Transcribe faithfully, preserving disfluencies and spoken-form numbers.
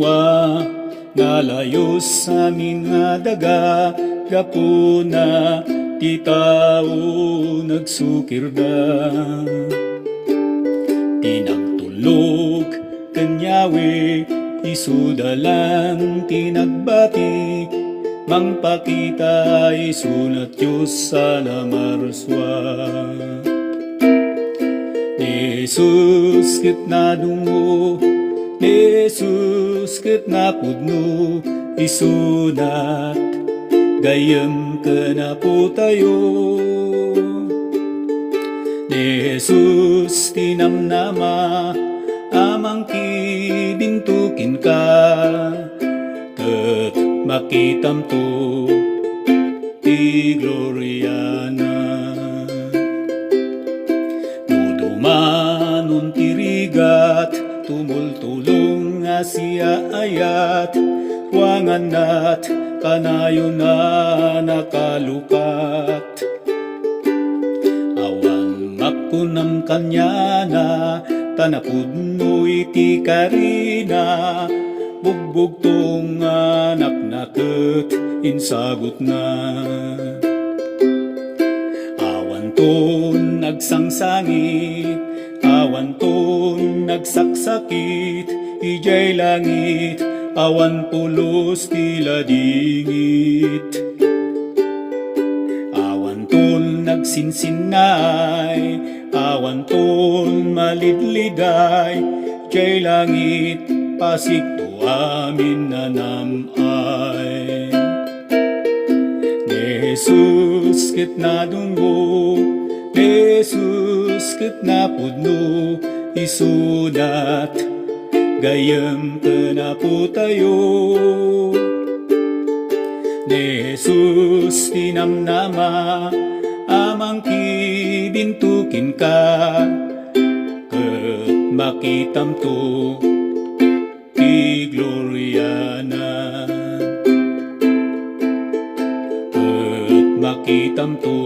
Wa, nalayos amin nga daga, gapuna ti tao nagsukirda. Ti nagtulnog ken Yahweh, isuda lang ti nagbati, mangpakita isuna Dios a namarsua. Ni Jesus ket nadungngo, ni Jesus ket napudno, isunat gayyem ken Apotayo. Ni Jesus ti namnama a mangkibinto kenka, ket makitamto ti gloriana. No dumanon ti rigat, tumultulong a siaayat, ruanganat, kanayon a nakalukat. Awan makunam kaniana, ta napudno iti karina, bugbugtong nga anakna ket insagutna. Awanton nagsangsangit, awanton nagsaksakit, idiay langit, awan pulos ti ladingit. Awanton nagsinsinnaay, awanton malidliday, diay langit, pasigto amin a nam-ay. Ni Jesus ket nadungngo, ni Jesus ket napudno, isunat gayyem ken Apotayo. Ni Jesus ti namnama a mangkibinto kenka, ket makitamto ti gloriana. Ket makitamto